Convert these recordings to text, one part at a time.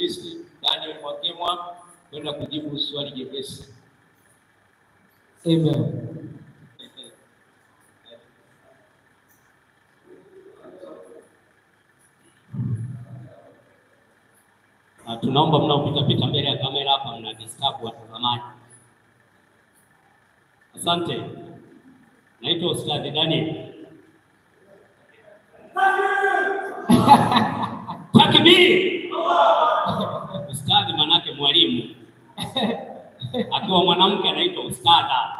Mwinjilisti Daniel Mwagemwa kwenda kujibu swali jepesi. Amen. Tunaomba mnaopita pita mbele ya kamera hapa mna disturb watazamaji. Asante. Naitwa Ustadhi Daniel. Takbir! Ustadhi manake mwalimu. Akiwa mwanamke anaitwa ustada.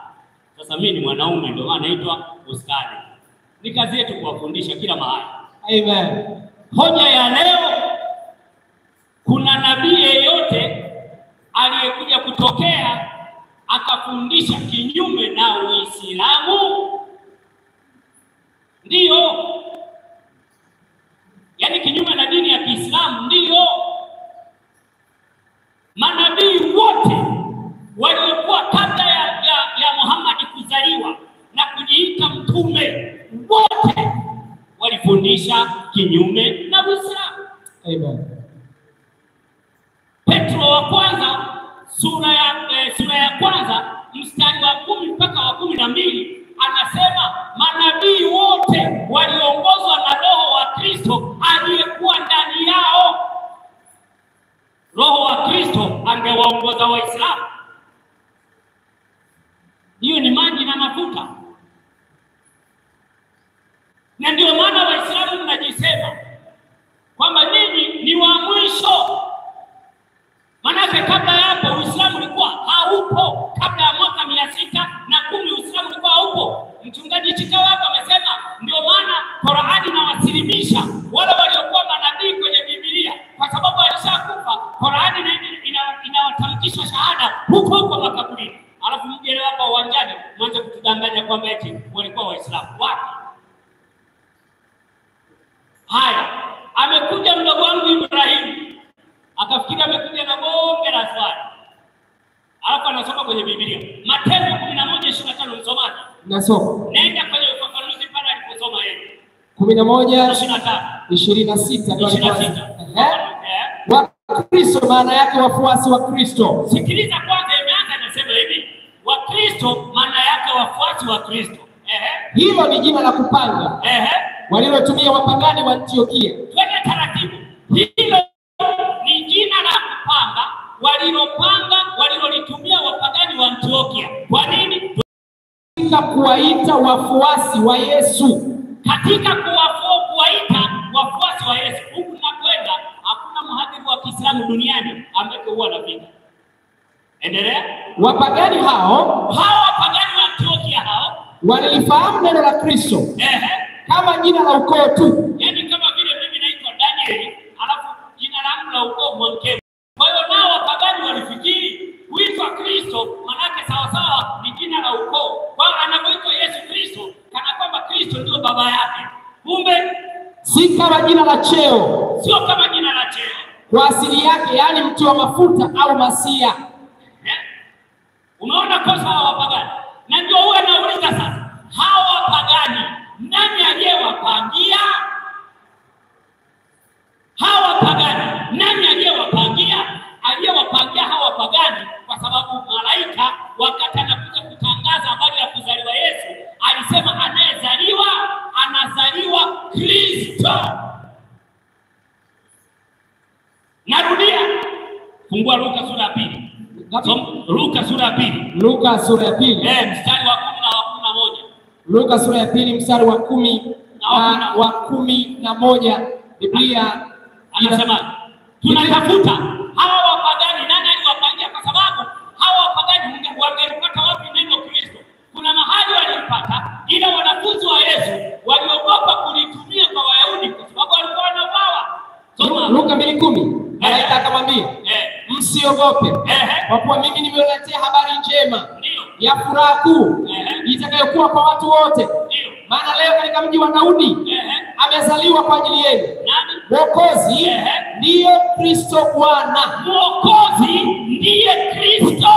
Sasa mimi ni mwanaume ndio maana naitwa ustadhi. Ni kazi yetu kuwafundisha kila mahali. Amen. Hoja ya leo, kuna nabii yeyote aliyekuja kutokea akafundisha kinyume na Uislamu? Ndiyo. Yaani kinyume na dini ya Kiislamu, ndiyo. Manabii wote waliokuwa kabla ya Muhammad kuzaliwa na kujiita mtume, wote walifundisha kinyume na Uislamu. Amen. Petro wa kwanza sura ya kwanza mstari wa 10 mpaka wa 12 anasema manabii wote waliongozwa na Roho wa Kristo aliyekuwa ndani yao. Roho wa Kristo angewaongoza Waislamu? Hiyo ni maji na mafuta. Na ndio maana Waislamu mnajisema kwamba ninyi ni wa mwisho. Manake kabla ya hapo Uislamu ulikuwa haupo. Kabla ya mwaka 610 Uislamu ulikuwa haupo. Mchungaji Chikawa hapa amesema ndio maana Qur'ani inawasilimisha wale waliokuwa manabii kwenye Biblia, kwa sababu alishakufa. Qur'ani inawatamkisha shahada huko huko makaburini. Alafu mje leo hapa uwanjani mwanze kutudanganya kwamba eti walikuwa Waislamu. Wapi? Haya, amekuja mdogo wangu Ibrahim akafikiri amekuja na bonge la swali. Alafu anasoma kwenye Biblia. Matendo 11:25 msomaji. Nasoma. Nenda kwenye ufafanuzi pale aliposoma yeye. 11:25 26 26. Wakristo maana yake wafuasi wa Kristo. Sikiliza kwanza, imeanza inasema hivi. Wakristo maana yake wafuasi wa Kristo. Hilo ni jina la kupanga. Walilotumia wapagani wa Antiokia. Twende taratibu. Hilo ni jina la kupanga walilopanga walilolitumia wapagani wa Antiokia. Kwa nini? Katika kuwaita wafuasi wa Yesu. Katika kuwaita wafuasi wa Yesu. Huku nakwenda hakuna mhadhiri wa Kiislamu duniani ambaye huwa anafika. Endelea. Wapagani hao wapagani wa Antiokia hao walilifahamu neno la Kristo kama jina la ukoo tu. Yaani kama vile mimi naitwa Daniel alafu jina langu la ukoo Mwankemwa. Kwa hiyo nao wapagani walifikiri kuitwa Kristo manake sawa sawa ni jina la ukoo. Kwa hiyo anapoitwa Yesu Kristo kana kwamba Kristo ndio baba yake. Kumbe si kama jina la cheo. Sio kama jina la cheo. Kwa asili yake, yaani mtu wa mafuta au masia. Umeona kosa la wapagani? Na ndio huwa nauliza sasa, hawa wapagani nani aliyewapangia? Hawa wapagani nani aliyewapangia? Aliyewapangia hawa wapagani, kwa sababu malaika wakati anakuja kutangaza habari ya kuzaliwa Yesu alisema anayezaliwa anazaliwa Kristo. Narudia, fungua Luka sura ya 2. Luka sura ya 2. Luka sura ya 2. Mstari wa 10 na wa 11. Luka sura ya 2 mstari wa 10 na wa 11. Biblia anasema tunatafuta hawa wapagani nani aliwapangia, kwa sababu hawa wapagani wangelipata wapi neno Kristo? Kuna mahali walipata, ila wanafunzi wa Yesu waliogopa kulitumia kwa Wayahudi kwa sababu walikuwa wanauawa. Soma Luka 2:10. Malaika akamwambia, msiogope, kwa kuwa mimi nimewaletea habari njema ya furaha kuu itakayokuwa kwa watu wote. Maana leo katika mji wa Daudi amezaliwa kwa ajili yenu Mwokozi, ndiye Kristo Bwana. Mwokozi ndiye Kristo